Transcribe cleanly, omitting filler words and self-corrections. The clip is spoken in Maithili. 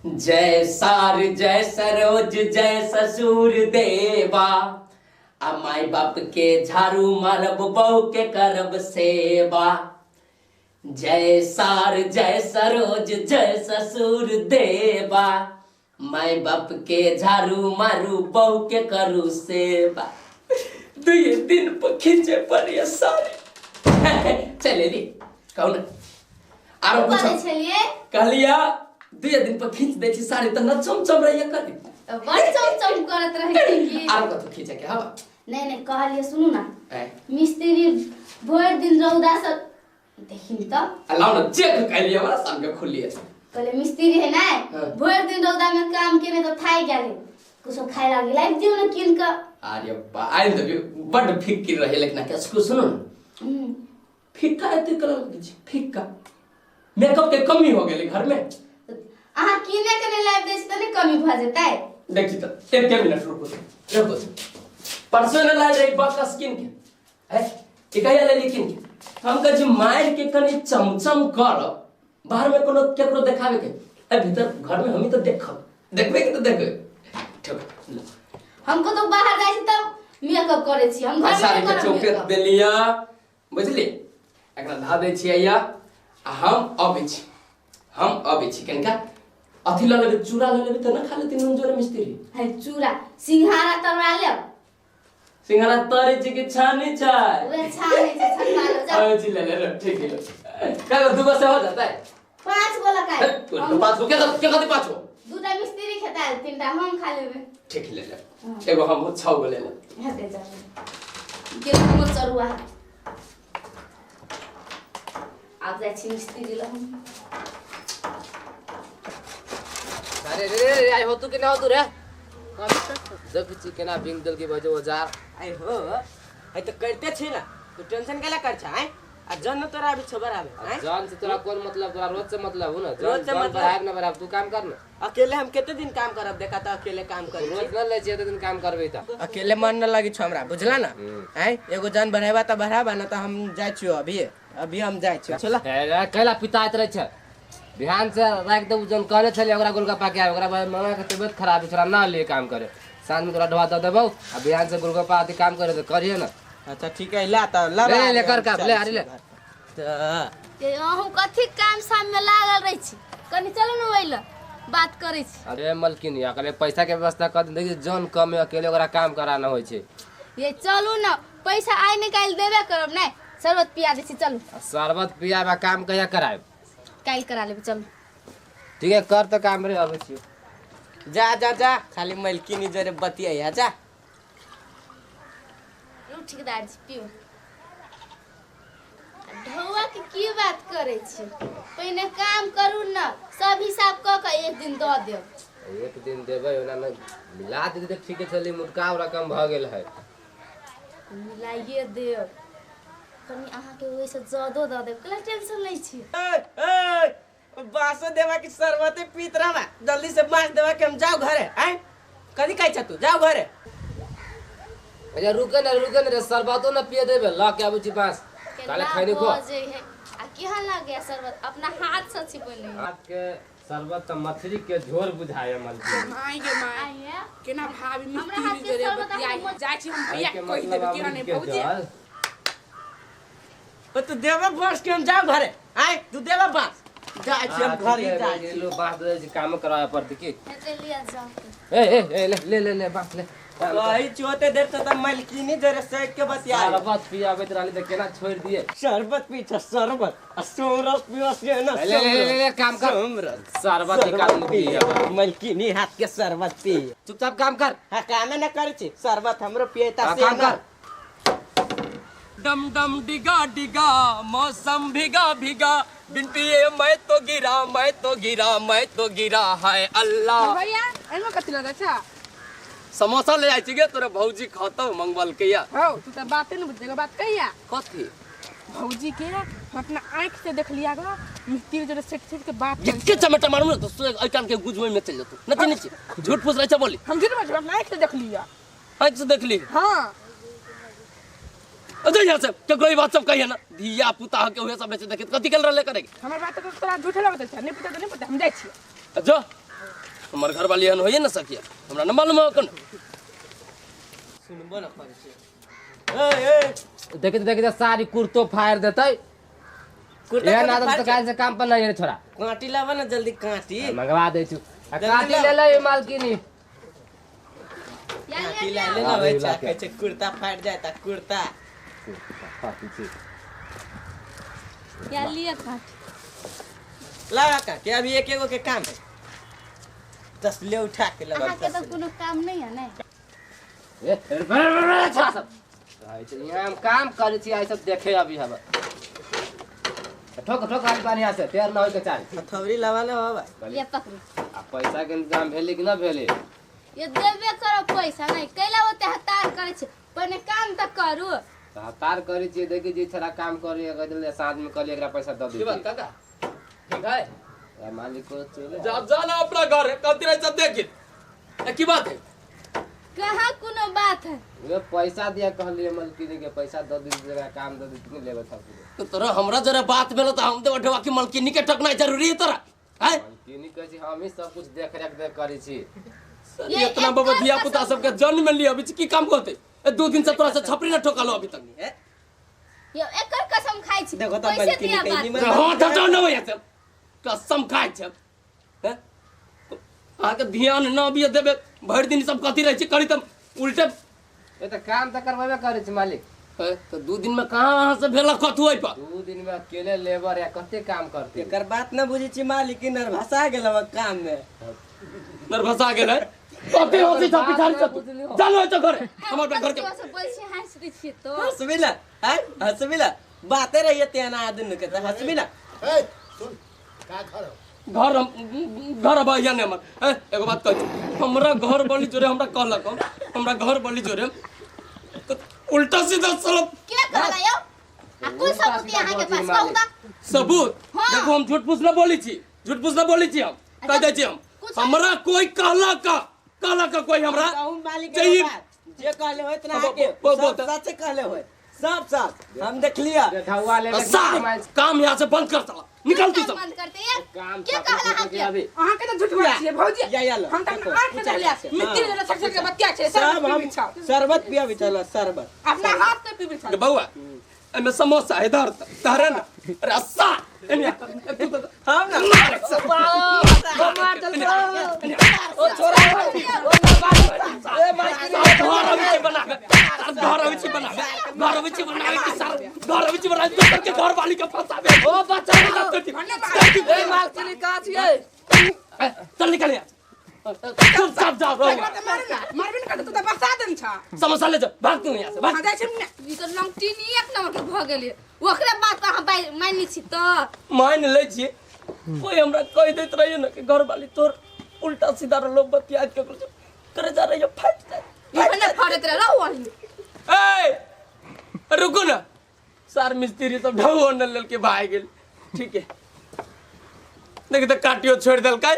जय सार जय सरोज जय ससुर देवा, आ माई बाप के झाड़ू मारब बहू के करब सेवा। जय सार जय सरोज जय ससुर देवा, माई बाप के झाड़ू मारू बहू के करू सेवा। दुए दिन पर खींचे पर ये सारी चले ली कहू ना आरो पूछो कहलिया दुए दिन पर खींच दे छी साड़ी त न चमचम रहिए करी त बड़ चमचम करत रहे की आरो कथु खींचे के हवा नहीं नहीं कहलिए सुनू ना मिस्त्री भर दिन रौदा से देखिन त अलाउ न चेक कहलिए हमरा संग खुलिए कहले मिस्त्री है ना भर दिन रौदा में काम केने त थाई गेले कुछो खाए लागी लाइक दिउ न किन क। अरे बा आइल त बड फिक्र रहे लेकिन के सुनो न फिक्का एते कलर लगे छै फिक्का मेकअप के कमी हो गेलै घर में अहाँ किने के नै लाइब दै छी त नै कमी भ जेतै। देखी त एक मिनट रुको रुको परसों न लाइल रही बकस किन के है के कहिया लेली किन के हम कहै छी मार के कनी चमचम कर बाहर में कोनो केकरो देखावे के ए भीतर घर में हम ही त देखब देखबे के त देखबे ठीक। हमको तो बाहर जाय छी तब मेकअप करे छी हम घर में के चौके देलिया बुझली एकरा धा दै छी या आ हम अबै छी हम अबै छी कनका अथि ल लेबै चूड़ा ल लेबै त न खा लेती नून जोरे मिस्त्री है चूड़ा सिंघाड़ा तरवा लेब सिंघाड़ा तरे छी कि छानी छै उहे छानी छै छनवा लो जा अबै छी ले ले ठीक है का दुगो से हो जाता है पांच गो लगाए तो पांच गो के कथि पांच गो दूटा मिस्त्री खेता तीनटा हम खा लेबै ठीक ले ले एगो हम 6 गो ले ले हेते जा गेहूं चरुआ आब जाइ छी मिस्त्री लग। अरे रे रे आई हो तू के ना हो तू रे देख छी केना बिंग दल के बजो औजार आई हो है त करते छी ना तू टेंशन केला कर छ आय आ जन न तोरा अभी छबर आवे आय जन से तोरा कोन मतलब तोरा रोज से मतलब हो ना जन से मतलब बढ़ाब ना बढ़ाब तू काम कर ना अकेले हम कते दिन काम करब देखा त अकेले काम कर रोज न ले छी दिन काम करबे त अकेले मन न लागी छ हमरा बुझला ना आय एगो जन बढ़ाबा त बढ़ाबा ना त हम जाय छियो अभी अभी हम जाय छियो चला ए कैला पिताइत रहे छ बिहान से राख देबू जन कहले छले ओकरा गोलगप्पा के ओकरा मामा के तबियत खराब है छोरा ना ले काम करे साँझ में तोरा ढवा द देबौ आ बिहान से गोलगप्पा आदि काम करे त करिए ना। अच्छा ठीक है ला त ला ले ले कर का ले अरे ले त ए अहूँ कथि काम साम में लागल रहे छी कनी चलू न ओइला बात करै छी। अरे मलकिन अकेले पैसा के व्यवस्था कर देखी जन कम है अकेले ओकरा काम कराना होय छै ये चलू न पैसा आइ निकाल देबे करब नै शरबत पिया दै छी चलू शरबत पियाबा काम कहिया करायब काल्हि करा लेबै चलू ठीक है कर त काम रे अबै छी जा जा जा खाली मलकिनी जरे बतिया जा ठेकेदार जी पियो ढौआ के की बात करे छी पहिने काम करू न सब हिसाब क के एक दिन the देब एक दिन देबै ओना न मिला दे त ठीक छली मुटका रकम भ गेल है मिलाइए देब कनी अहाँ के ओइ से जदो the देब कला टेंशन नै छी। ए ए बासो देवा के शरबते पीत रहबा जल्दी से बांस देवा के हम जाओ घरे आय कदी कहै छ तू जाओ घरे। अच्छा रुके न रे शरबतो न पिए देबे ल के आबै छी बांस काले खैनी खो आ केहन लागे शरबत अपना हाथ से छी बने हाथ के शरबत त मछली के झोर बुझाय मलकिन माय गे माय केना भाभी हमरा हाथ मिस्त्री के जरे शरबत बतियाई जाय छी हम भैया के कहि देबे केना नै भौजी ओ तू देबे बांस के हम जाओ घरे आय तू देबे बांस जाय छी हम घरे जाय छी लो बांस दे छी काम करावे पड़त की हेते लिया जाओ ए ए ए ले ले ले ले बांस ले वही चोते देर से त मलकिनी जरे सेट के बतिया शरबत पियाबैत रहली त केना छोड़ दिए शरबत पी छ शरबत आ सोमरस पियस के ना ले ले ले ले काम कर सोमरस शरबत के काम पिया मलकिनी हाथ के शरबत पी चुपचाप काम कर। हां कामे न कर छी शरबत हमरो पिएता से काम ना कर। डम डम डिगा डिगा मौसम भीगा भीगा बिन पिए मैं तो गिरा मैं तो गिरा मैं तो गिरा है अल्लाह। भैया एमे कथि लगे छ समोसा ले आई छी गे तोरा भौजी खतौ मंगवल के या हौ तू त बाते न बुझले बात कहिया कथि भौजी के हम अपना आंख से देख लिया गो मिस्त्री जरे सेट सेट के बात के चमेटा मारू न तो एहि कान के गुजबै में चल जतौ नची नची झूठ फूस रहे छ बोली हम झूठ बाजब अपना आंख से देख लिया आंख से देख ली। हां अरे यहाँ से केकरो ई बात सब कहिए ना धिया पुता के उहे सब बेचे देखित कथि केल रहले करे हमर बात तो तोरा झूठ लगत छ नहीं पता त नहीं पता हम जाइ छी जो हमर घर वाली एहन होइए न सकिया हमरा न मालूम है कोन सुनबो न करै छै। ए ए देखित देखित सारी कुर्तो फाड़ देतै। कुर्ता एहन आदत तऽ काल्हि से काम पर नहीं छोरा। कांटी लावा ना जल्दी कांटी मंगवा दै छु। आ कांटी ले ले मालकिनी। कांटी ले ले ना बच्चा कहै छै कुर्ता फाट जाय त कुर्ता फाटी छै। या लिया कांटी लावा कांटी अभी एक एगो के काम है तसले उठा के लगा। अहाँ के तो कोनो काम नहीं है ने। ए बड़ छोरा सब यहाँ हम काम करै छी आई सब देखे अभी हम ठोक ठोक आदमी पानी यहाँ से तैयार न होय के चाही। हथौड़ी लावा ना बाबा ये पकड़ू। आ पैसा के इंतजाम भेलै कि न भेलै? ये देबे करो पैसा नहीं कैला ओते हतार करै छै पहिने काम त करू। हतार करै छी देखी जे छोरा काम करी अगर दिल साँझ में कहली एकरा पैसा the they. की बात काका ठीक है? मालिक को चले जा जाना अपना घर है कथी रहे सब देखी की बात है? कहाँ कोनो बात है? वे पैसा दिया कहलिए मलकिनी के पैसा the they जरा काम the they कितने लेबे सब। तो तोरा हमरा जरा बात भेल त हम देव ढवा की मलकिनी के ठकना जरूरी है तोरा हैं? मलकिनी कहै छी हम ही सब कुछ देख रेख दे करै छी। ये इतना बाबा धिया पुता सब के जन्म लिया अभी की काम करते 2 दिन से तोरा से छपरी न ठोकलो अभी तक। यो एकर कसम खाइ छी देखो त मलकिनी के निमन हां धटो न होय छै कसम खाइ छै हैं? अहाँ के ध्यान न भी देबे भरि दिन सब कथी रहै छै करी त उल्टे ए त काम त करबेबे करै छी मालिक। त 2 दिन में कहां अहाँ से भेल कथु ओइ पर? 2 दिन में अकेले लेबर या कते काम करते? एकर बात न बुझै छी मालिक नर्वसा गेल हम काम में। नर्वसा गेल है कथी होती छ पिछाड़ी छ चल होय त घर हमर घर के सब बोल छी हंस दै छी तो हंसबी ना हैं हंसबी ना बाते रहिए तेना आदमी के त हंसबी ना। ए सुन का घर घर घर भैया ने हमर एगो बात कहै छी हमरा घर बली जोरे हमरा कहलक हमरा घर बली जोरे त उल्टा सीधा साला के कहला यो आ कुल सबूत अहाँ के पास कहू त सबूत? देखो हम झूठ फूस न बोली छी झूठ फूस न बोली छी हम कह दै छी हम हमरा कोई कहला का कहला का कोई हमरा कहू मालिक के बात जे कहले होय तना के सब सच कहले होय सब सच हम देख लिया। काम यहाँ से बंद कर साला निकल तू सब बंद करते यार के कहला हम के अहाँ के त झूठ बोलै छियै भौजी। हम त आंख से देखलिया मिट्टी जरा छक छक के बतिया छै सब हम शरबत पिया चल शरबत अपना हाथ से पीबी छल। बउआ एमे समोसा है इधर तहरे ना अरे अस्सा एने तू त हम ना मार चल ओ छोरा ओ ए माइक घर अबै छी बनाबे घर अबै छी बनाबे घर अबै छी बनाबे कि सर घर अबै छी बनाबे दोसर के घर वाली के फंसाबे ओ बच्चा ए मालकिनी का छियै चल निकल यहाँ चुपचाप जाओ मारबे न करतौ तू त बसा देन छ समोसा ले जा भाग तू यहाँ से भाग जाइ छी ने। ई त लंगटीनी एक नंबर के भ गेलै ओकरे बात अहाँ मान छी त मान लै छी कोई हमरा कह दैत रहिए ना कि घर वाली तोर उल्टा सीधा लोग बतिया के करे जा रही है फट जाए इहने फड़त रह रहू अही। ए रुको ना सार मिस्त्री सब ढौ न लेल के भाग गेल। ठीक है देख त काटियो छोड़ देलकै।